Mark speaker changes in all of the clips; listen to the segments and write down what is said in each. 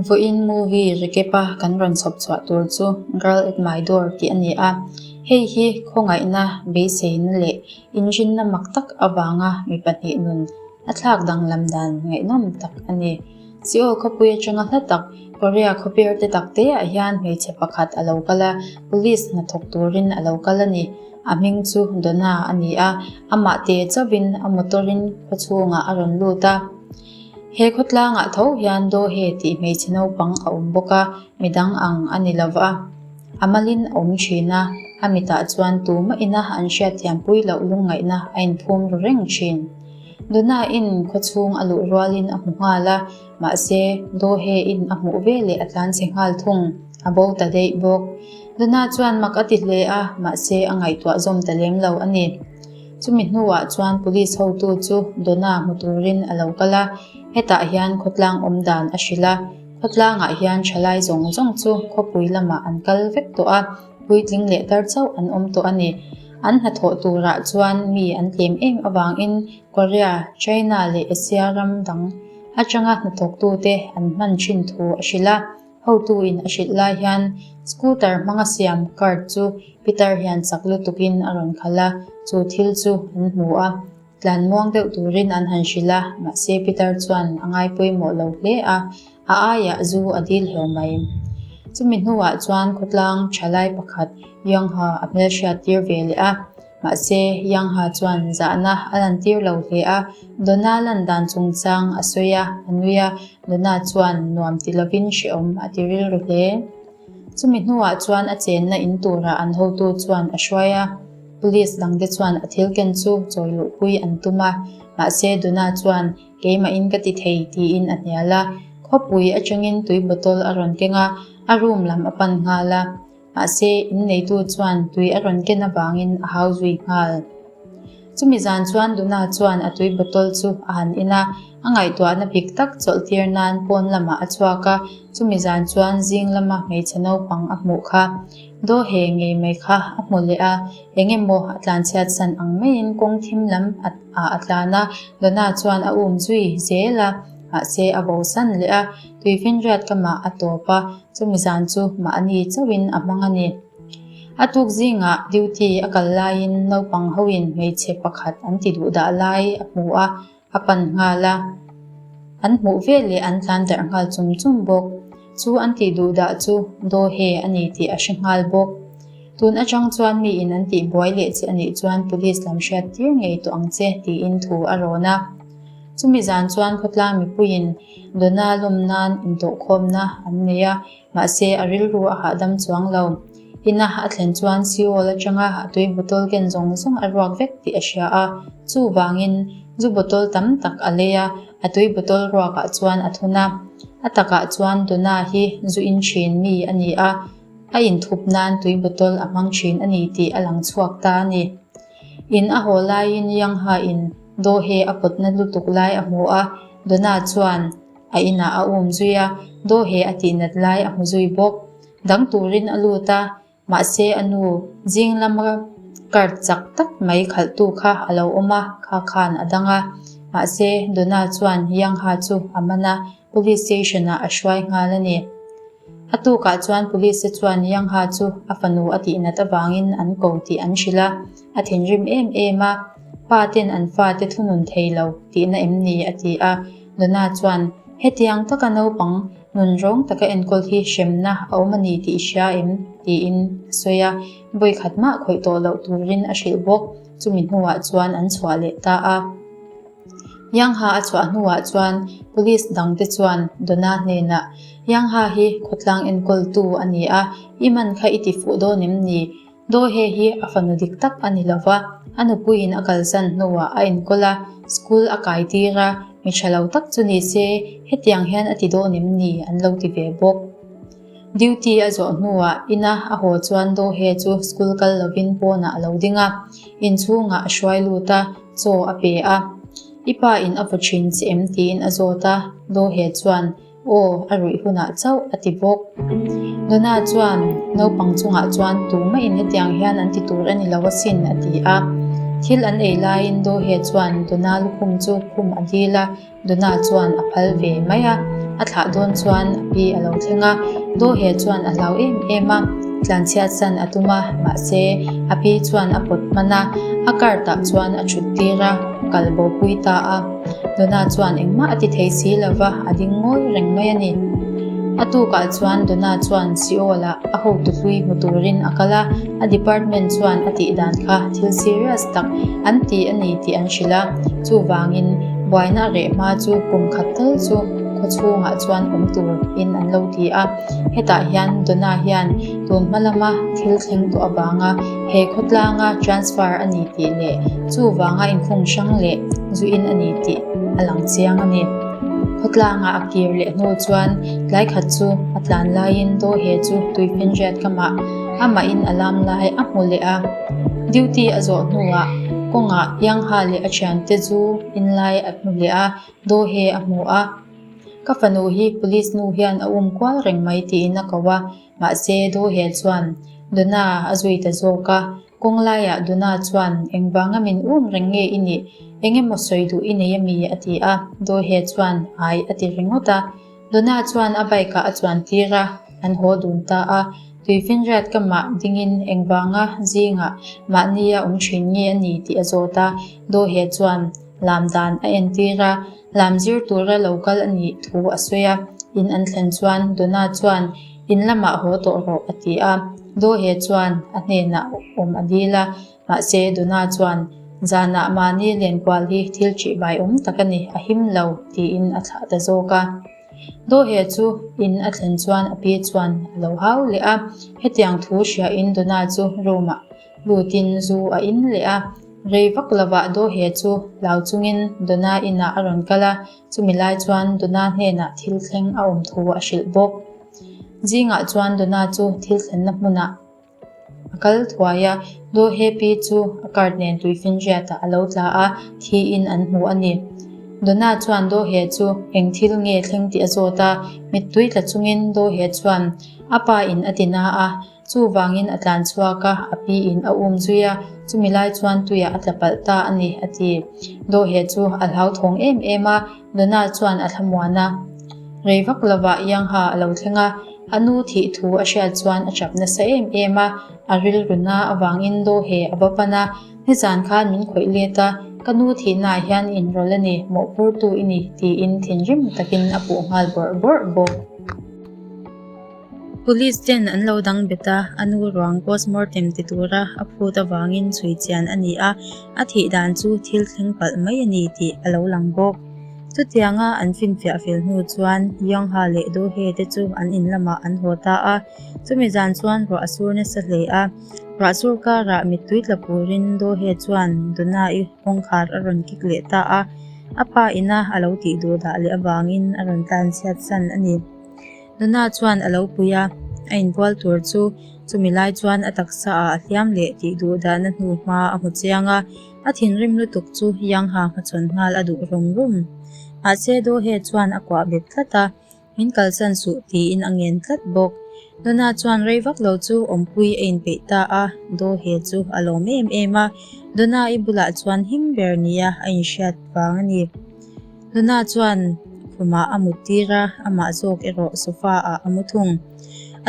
Speaker 1: Vawiin movie recap a kan rawn chhawp chhuah tur chu Girl at My Door tih a ni a. Hei hi khawngaihna, beiseina leh inrinna mak tak avanga mi pahnih nun a thlak danglam dan ngaihnawm tak a ni. Seoul khawpui atanga hla tak Korea khawper te tak te ah hian hmeichhe pakhat a lo kal a, police hnathawk turin a lo kal a ni. A hming chu Donna a ni a, amah te chauhin a motor in khawchhungah a rawn lut a. He khawtlangah tho hian Dohe tih hmeichhe naupang a awm bawk a, midang ang a ni lo va. A malin a awm thin a, a mitah chuan tumah ina an hriatthiampui loh lungngaihna a inphum ru reng thin. Donna-in khawchhung a luh rualin a hmu nghal a, mahse Dohe-in a hmuh veleh a tlanchhe nghal thung, a bo ta daih bawk. Donna chuan mak a ti hle a, mahse a ngaihtuah zawm ta lem lo a ni. Chumi hnuah chuan police hotu chu Donna hmu turin a lo kal a, hetah hian khawtlang awm dan a hrilh a. Khawtlangah hian thalai zawng zawng chu khawpui lamah an kal vek tawh a, puitling leh tar chauh an awm tawh a ni. An hnathawh turah chuan mi an tlem em avangin Korea, China leh Asia ram dang atanga hnathawktute an hman thin thu a hrilh a. Hotuin a hrilh lai hian scooter hmanga siam cart chu Peter hian chak lutukin a rawn khalh a, chu thil chu an hmu a. Tlan muang deuh turin an han hrilh a, mahse Peter chuan a ngai pawimawh lo hle a, a aiah zu a dil hlauh mai. Chumi hnuah chuan khawtlang thalai pakhat Yangha a hmelhriat tir ve leh a, mahse Yangha chuan zahna a lantir lo hle a, Donna lan dan chungchang a sawi a, a nui a, Donna chuan nuam ti lovin hrehawm a ti rilru hle. Chumi hnuah chuan a chenna in turah an hotu chuan a hruai a. Police dangte chuan a thil ken chu chawi luhpui an tum a, mahse Donna chuan keimahin ka ti thei tiin a hnial a. Khawpui atangin tui bottle a rawn keng a, a room lam a pan nghal a. Mahse inneitu chuan tui a rawn ken avangin a hau zui nghal. Chumi zan chuan Donna chuan a tui bottle chu a han in a, a ngaihtuahna bik tak chawlh tir nan pawn lamah a chhuak a, chumi zan chuan zing lama hmeichhe naupang a hmuh kha. Daw he ngei mai kha a hmu leh a, eng emaw a tlanchhiat san ang maiin kawng thim lam ah a tlan a, Donna chuan a um zui zel a, mahse a bosan leh a, tuifinriat kamah a tawp a, chumi zan chu mahni chauhin a hmang a ni. A tuk zingah duty a kal laiin naupang hoin hmeichhe pakhat an ti duh dah lai a hmu a, A pan nghal a, an hmuh veleh an tlan darh nghal chum chum bawk. Chu an tih duh dah chu daw he a ni tih a hre nghal bawk. Tun atang chuan miin an tih buai leh che a nih chuan police lam hriat tir ngei tawh ang che tiin thu a rawn a. Chumi zan chuan khawtlang mipuiin Donna lawm nan intawhkhawmna an nei a, Mahse, a rilru a hahdam chuang lo. Ina a thlen chuan Seoul atanga a tui bottle ken zawng zawng a ruak vek tih a hria a. Chuvangin, zu bottle tam tak a lei a, a tui bottle ruakah chuan a thun a. A takah chuan Donna hi zu in thin mi a ni a, a inthup nan tui bottle a hmang thin a ni tih a lang chhuak ta a ni. In a haw laiin Yangha in Dohe a pawtna lutuk lai a hmu a, Donna chuan, A inah a um zui a, daw he a tihnat lai a hmu zui bawk. Dang turin a lut a, mahse a nu zing lama cart chak tak mai khalhtu kha a lo awm a, kha khan a dang a. Mahse Donna chuan Yangha chu a man a, police station ah a hruai nghal a ni. A tukah chuan police te chuan Yangha chu a fanu a tihnat avangin an ko tih an hrilh a, a thinrim em em a, Pa ten an fate thunun thei lo tihna em ni? a ti a. Donna chuan, Hetiang taka naupang nun rawng taka enkawl hi hremna a awm a ni tih i hria em? tiin a sawi a, vawi khat mah khawih tawh loh turin a hrilh bawk. Chumi hnuah chuan an chhuah leh ta a. Yangha a chhuah hnuah chuan police dangte chuan Donna hnenah, Yangha hi khawtlang enkawltu a ni a, i man kha i ti fuh dawn em ni? Daw he hi a fanu dik tak a ni lova, a nupuiin a kalsan hnuah a enkawl a, school a kai tir a, mi tha lo tak chu ni se, hetiang hian a ti dawn em ni an lo ti ve bawk. Duty a zawh hnuah ina a haw chuan Daw he chu school kal lovin pawnah a lo ding a, inchhungah a hruai lut a, chaw a pe a. I pa in a vaw thin che em tiin a zawt a, Daw he chuan, Aw, a ruih hunah chauh, a ti bawk. Donna chuan naupang chungah chuan tumah-in hetiang hian an ti tur a ni lo asin, a ti a. Thil an ei laiin Dohe chuan Donna lukhum chu khum a dil a, Donna chuan a phal ve mai a. A thlah dawn chuan a pi a lo thleng a, Dawhe chuan a hlau em em a, tlanchhiat san a tum a, mahse a pi chuan a pawt hman a, a cart ah chuan a thut tir a, kal bo pui ta a. Donna chuan engmah a ti thei si lo va, a ding ngawi reng mai a ni. A tukah chuan Donna chuan Seoul ah a hotu hlui hmu turin a kal a, a department chuan a tih dan kha thil serious tak an ti a ni tih an hrilh a, chuvangin buaina a reh hma chu kum khat tal chu khaw chhungah chuan awm tur in an lo ti a. Hetah hian Donna hian tun hma lama thil thleng tawh avanga he khawtlanga transfer a ni tih leh chuvanga inkhung hrang leh zuin a ni tih a lang chiang a ni. Khawtlanga a kir leh hnu chuan tlai khat chu a tlan laiin Dawhe chu tuifinriat kamah amahin a lam lai a hmu leh a. Duty a zawh hnuah kawngah Yangha leh a thiante chu inlai a hmu leh a, Dawhe a hmu a. Ka fanu hi police nu hian a um kual reng mai tiin a ko a, mahse Dawhe chuan Donna a zui ta zawk a. Kawng laiah Donna chuan engvanga min um reng nge i nih? Eng emaw sawi duh i nei ami? a ti a, Dawhe chuan ai a ti ringawt a. Donna chuan a bike ah a chuan tir a, an haw dun ta a. Tuifinriat ka mah dingin engvanga zingah mahnia awm thin nge a ni tih a zawt a, Dawhe chuan lam dan a entir a, lam zir tura lo kal a nih thu a sawi a. In an thlen chuan Donna chuan in lamah haw tawh rawh a ti a, Dawhe chuan a hnenah awm a dil a, mahse Donna chuan zanah mahni lenkual hi thil ṭihbai awm tak a ni, a him lo tiin a thlah ta zawk a. Dawhe chu in a thlen chuan a pi chuan a lo hau leh a, hetiang thu hriain Donna chu room-ah lutin zu a in leh a. Rei vak lovah Dawhe chu hlau chungin Donna inah a rawn kal a, chumi lai chuan Donna hnenah thil thleng a awm thu a hrilh bawk. Zingah chuan Donna chu thil thlenna hmunah A kal thuai a, Dawhe pi chu a card nen tuifinriatah a lo tla a, thiin an hmu a ni. Donna chuan Dawhe chu eng thil nge thleng tih a zawt a, mittui tla chungin Dawhe chuan a pa in a ti na a, chuvangin a tlan chhuak a, a pi in a um zui a, chumi lai chuan tuiah a tla palh ta a ni, a ti. Dawhe chu a hlauthawng em em a, Donna chuan a thlamuan a. Rei vak lovah Yangha a lo thleng a, a nu thih thu a hriat chuan a chap nasa em em a, a rilru na avangin Dawhe a va pan a, Nizan khan min khawih let a, ka nu thihnaah hian inrawlh a ni, mawhphurtu i ni, tiin thinrim takin a puh nghal bawrh bawrh bawk. Police ten an lo dang bet a, a nu ruang postmortem ti tura a phut avangin chhui chian a ni a, a thih dan chu thil thleng palh mai a ni tih a lo lang bawk. Chutianga an finfiah fel hnu chuan Yongha leh Do-hye te chu an in lamah an haw ta a, chumi zan chuan ruah a sur nasa hle a, ruah sur karah mittui tla purin Do-hye chuan Donna-i kawngkhar a rawn kik leh ta a, a pa ina a lo tih duh dah leh avangin a rawn tlanchhiat san a ni. Nuna chuan a lo pui a, a inbual tur chu chumi lai chuan a taksa ah a hliam leh tih duh dahna hnu hma a hmu chiang a, a thinrim lutuk chu Yangha hmachhawn nghal a duh rum rum. Mahse Dawhe chuan a kuah bet tlat a, min kalsan suh tiin a ngen tlat bawk. Nuna chuan rei vak lo chu awmpui a inpeih ta a, Dawhe chu a lawm em em a, Donna-i bulah chuan him ber nia a inhriat vang a ni. Nuna chuan khumah a mut tir a, amah zawk erawh sofa ah a mu thung.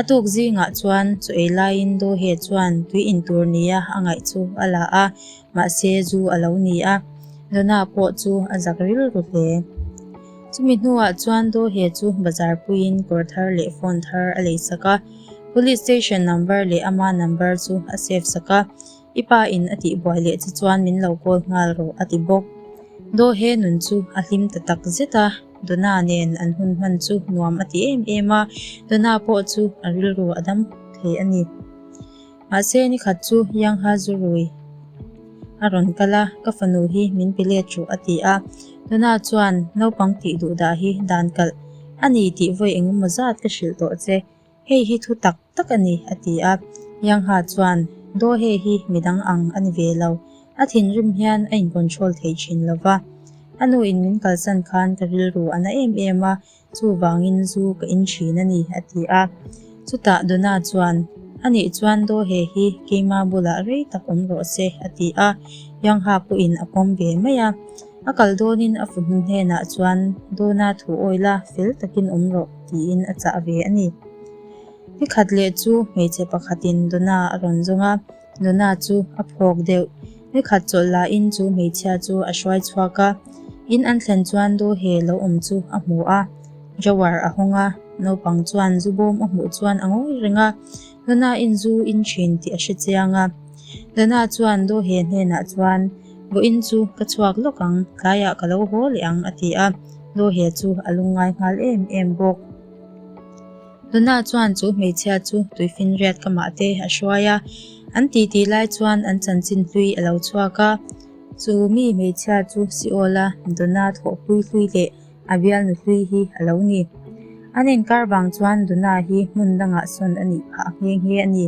Speaker 1: A tuk zingah chuan chaw ei laiin Dawhe chuan tui in tur nia a ngaih chu a la a, mahse zu a lo ni a. Nuna pawh chu a zak rilru hle. Chumi hnuah chuan Dawhe chu bazar puiin kawr thar leh phone thar a lei sak a, police station number leh ama number chu a save sak a. I pa in a tih buai leh che chuan min lo call nghal rawh a ti bawk. Dawhe nun chu a hlim ta tak zet a, Donna nen an hun hman chu nuam a ti em em a, Donna pawh chu a rilru a dam thei a ni. Mahse nikhat chu Yangha Zurui a rawn kal a, ka fanu hi min pe let rawh a ti a, Donna chuan naupang tih duh dah hi dan kalh a ni tih vawi engemaw zat ka hrilh tawh che. Hei hi thu tak tak a ni, a ti a. Yangha chuan, Daw hei hi midang ang a ni ve lo. A thinrim hian a in-control thei thin lo va. A nuin min kalsan khan ka rilru a na em em a, chuvangin zu ka in thin a ni, a ti a. Chutah Donna chuan, A nih chuan daw hei hi keima bulah rei tak awm rawh se, a ti a. Yangha pawhin a pawm ve mai a. A kal dawnin a fahnu hnenah chuan, Dawna thu awi la, fel takin awm rawh, tiin a chah ve a ni. Nikhat leh chu hmeichhe pakhatin Dawna a rawn zawng a, Dawna chu a phawk deuh. Nikhat chawlh lahin chu hmeichhia chu a hruai chhuak a, in an thlen chuan Dawhe lo awm chu a hmu a, drawer a hawng a, naupang chuan zu bawm a hmuh chuan a ngawi reng a, Dawna-in zu in thin tih a hre chiang a. Dawna chuan Dawhe hnenah chuan, Vawiin chu ka chhuak lawk ang, tlaiah ka lo haw leh ang a ti a, Dawhe chu a lungngai nghal em em bawk. Donna chuan chu hmeichhia chu tuifinriat ka mah te a hruai a, an titi lai chuan an chanchin hlui a lo chhuak a. Chu mi hmeichhia chu Seoul-a Donna thawhpui hlui leh a bialnu hlui hi a lo ni. An inkar vang chuan Donna hi hmun dangah sawn a nih phah nghe nghe a ni.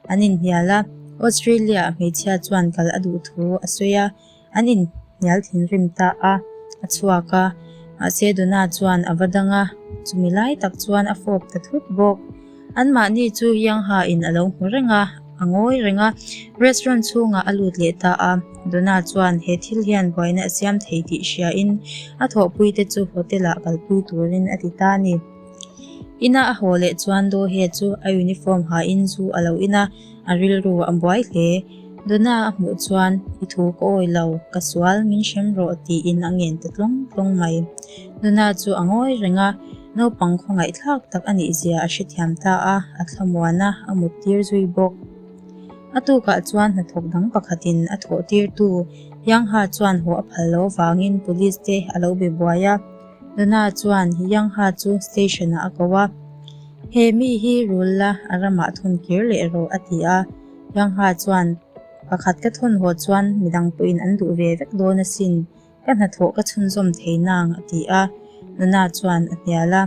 Speaker 1: An inhnial a, Australia-a hmeichhia chuan kal a duh thu a sawi a. An inhnial thinrim ta a, a chhuak a. Mahse Donna chuan a va dang a, chumi lai tak chuan a fawp ta thut bawk. Anmahni chu Yangha in a lo hmu reng a, a ngawi reng a, restaurant chhungah a lut leh ta a. Donna chuan he thil hian buaina a siam thei tih hriain a thawhpuite chu hotel ah kalpui turin a ti ta a ni. Ina a haw leh chuan Dohe chu a uniform hain zu a lo in a, a rilru a buai hle. Donna a hmuh chuan, I thu ka awi lo, ka sual, min hrem rawh tiin a ngen ta tlawng tlawng mai. Donna chu a ngawi reng a, naupang khawngaihthlak tak a nih zia a hrethiam ta a, a thlamuan a, a mut tir zui bawk. A tukah chuan hnathawk dang pakhatin a thawh tirtu Yangha chuan haw a phal lo vangin police te a lo be buai a. Donna chuan Yangha chu station ah a ko a, He mi hi rul la, a ramah thawn kir leh rawh a ti a. Yangha chuan, Pakhat ka thawn haw chuan midang pawhin an duh ve vek dawn asin, ka hnathawh ka chhunzawm thei nang a ti a. Donna chuan a hnial a.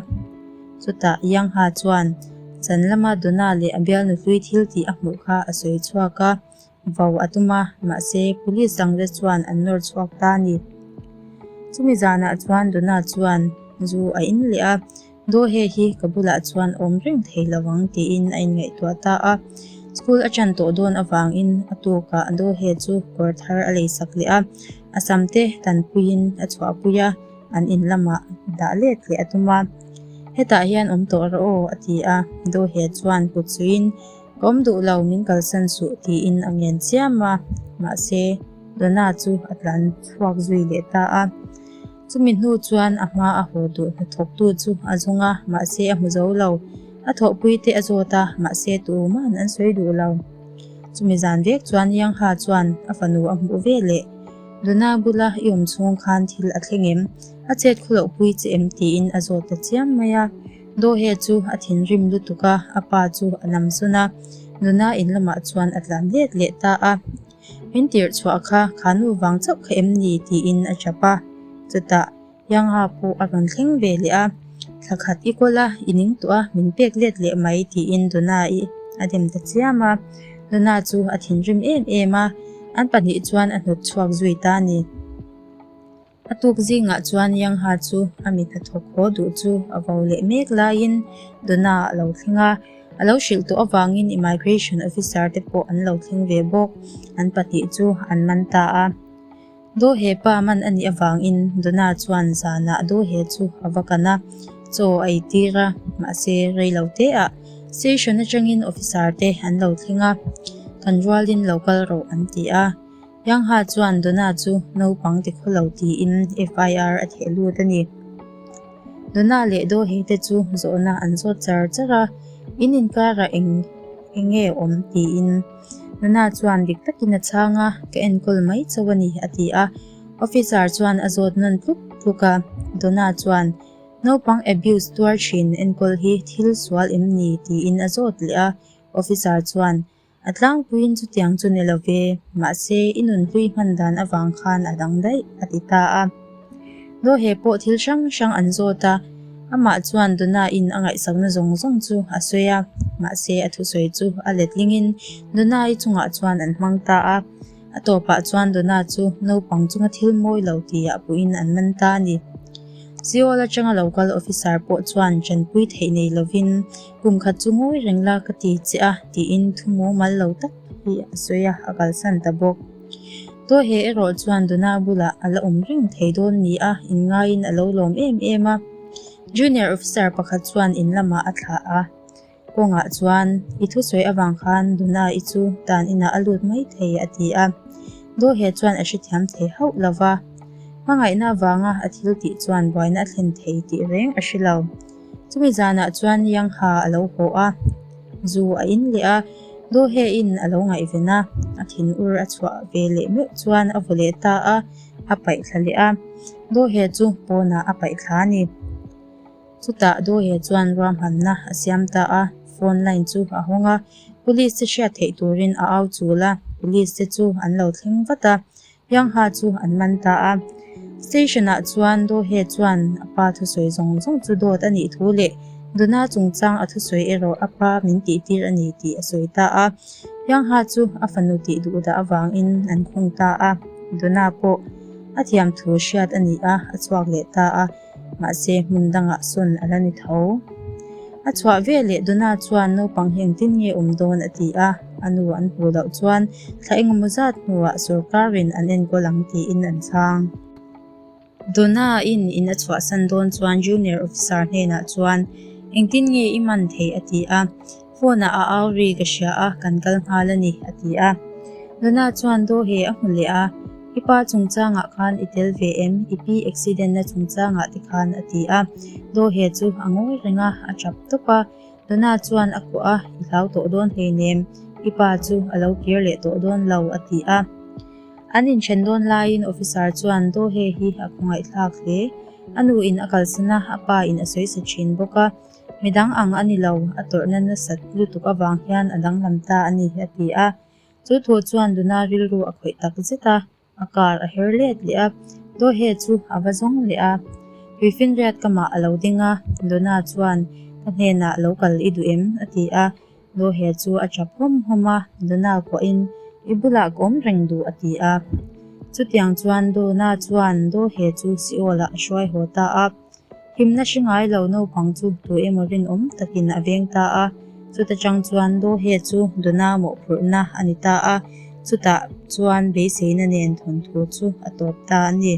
Speaker 1: Chutah Yangha chuan chan lama Donna leh a bialnu hlui thil tih a hmuh kha a sawi chhuak a. Vau a tum a, mahse police dangte chuan an nawr chhuak ta a ni. Chumi zanah chuan Donna chuan zu a in leh a, Dawhe hi ka bulah chuan awm reng thei lo ang tiin a inngaihtuah ta a. School a ṭan tawh dawn avangin a tukah Dawhe chu kawr thar a leisak leh a, a sam te tanpuiin a chhuahpui a, an in lamah dah let leh a tum a. Hetah hian awm tawh rawh aw a ti a, Dawhe chuan kut suihin Ka awm duh lo, min kalsan suh tiin a ngen chiam a, mahse Donna chu a tlan chhuak zui leh ta a. Chumi hnu chuan a hma a haw duh hnathawktu chu a zawng a, mahse a hmu zo lo. A thawhpui te a zawt a, mahse tuman an sawi duh lo. Chumi zan vek chuan Yangha chuan a fanu a hmuh ve leh. Donna bula i awm chhung khan thil a thleng em? A chet khuloh pui che em? tiin a zawt ta chiam mai a. Dawhe chu a thinrim lutuk a, a pa chu a nam sawn a, nuna in lamah chuan a tlan let leh ta a. Min tirh chhuah kha kha nu vang chauh kha em ni? tiin a chap a. Chutah Yangha pawh a rawn thleng ve leh a, Thla khat i kawl a, i ning tawh a, min pek let leh mai tiin Donna-i a dem ta chiam a. Donna chu a thinrim em em a, an pahnih chuan a hnawt chhuak zui ta a ni. A tuk zingah chuan Yangha chu a mi hnathawk haw duh chu a vo leh mek laiin Donna a lo thleng a, a lo hrilh tawh avangin Immigration Officer te pawh an lo thleng ve bawk, an pahnih chu an man ta a. Dawhe pa man a nih avangin Donna chuan zanah dawhe chu a va kan a, chaw a eitir a, mahse rei lo te ah station atangin officer te an lo thleng a, kan rualin lo kal rawh an ti a. Yangha chuan Donna chu naupang ti khaw lo tiin FIR a theh lut a ni. Donna leh Dohi te chu zawhna an zawt char char a, in inkarah eng eng nge awm tiin. Donna chuan dik takin a chhang a, ka enkawl mai chauh a ni a ti a. Officer chuan a zawt nawn tluk tluk a, Donna chuan naupang abuse tuar thin enkawl hi thil sual em ni tiin a zawt leh a, officer chuan A tlangpuiin chutiang chu ni lo ve, mahse i nun hlui hman dan avang khan a dang daih, a ti ta a. Dawhe pawh thil hrang hrang an zawt a, amah chuan Donna-in a ngaihsakna zawng zawng chu a sawi a, mahse a thusawi chu a letlingin Donna-i chungah chuan an hmang ta a. A tawpah chuan Donna chu naupang chunga thil mawi lo tihah puhin an man ta a ni. Seoul atanga lo kal officer pawh chuan tanpui theih nei lovin kum khat chu ngawi reng la ka ti che a tiin thu mumal lo tak hi a sawi a, a kalsan ta bawk. Dawheh erawh chuan Dona bulah a la awm reng thei dawn ni a inngaiin a lo lawm em em a. Junior officer pakhat chuan in lamah a thlah a. Kawngah chuan, I thusawi avang khan Dona-i chu tan inah a lut mai thei a ti a. Dawheh chuan a hrethiam thei hauh lo va. Hmangaihna avanga a thil tih chuan buaina a thlen thei tih reng a hre lo. Chumi zanah chuan Yangha a lo haw a, zu a in leh a, Dawheh-in a lo ngaihven a, a thinur a chhuah ve leh meuh chuan a vaw leh ta a, a paih thla leh a. Dawheh chu pawnah a paih thla a ni. Chutah Dawheh chuan ruahmanna a siam ta a, phone line chu a hawng a, police te hriat theih turin a au chul a, police te chu an lo thleng vat a. Yangha chu an man ta a. Station-ah chuan Dawhe chuan a pa thusawi zawng zawng chu dawt a nih thu leh Dona chungchang a thusawi erawh a pa min tihtir a ni tih a sawi ta a. Yangha chu a fanu tih duh dah avangin an khung ta a. Dona pawh a thiam thu hriat a ni a, a chhuak leh ta a. Mahse, hmun dangah sawn a la ni tho. A chhuah ve leh Donna chuan naupang hi engtin nge awm dawn a ti a, a nu an hmuh loh chuan thla engemaw zat hnuah sorkarin an enkawl ang tiin an chhang. Donna-in in a chhuahsan dawn chuan junior officer hnenah chuan engtin nge i man theih a ti a. Phone-ah a au ri ka hria a, kan kal nghal a ni, a ti a. Donna chuan Dawhe a hmu leh a, I pa chungchangah khan i tel ve em? I pi accident-na chungchangah te khan, a ti a. Dawhe chu a ngawi reng a, a tap tawp a. Donna chuan a kuah a, I hlau tawh dawn hleinem, i pa chu a lo kir leh tawh dawn lo, a ti a. An inthen dawn laiin officer chuan Dawhe hi a khawngaihthlak hle. A nuin a kalsan a, a pa in a sawi sa thin bawk a. Midang ang a ni lo, a tawrhna nasat lutuk avang hian a danglam ta a ni, a ti a. Chu thu chuan Duna rilru a khawih tak zet a, a car a her let leh a, Dawhe chu a va zawng leh a. Tuifinriat kamah a lo ding a, Duna chuan, Ka hnenah lo kal i duh em? a ti a. Dawhe chu a tap hawm hawm a, Duna kuahin, I bulah ka awm reng duh, a ti a. Chutiang chuan Duna chuan Dawhe chu Seoul-ah a hruai haw ta a. Himna hre ngai lo naupang chu tu emaw rinawm takin a veng ta a, chuta chang chuan Dawhe chu Dona mawhphurhna a ni ta a, chutah chuan beiseina nen thawnthu chu a tawp ta a ni.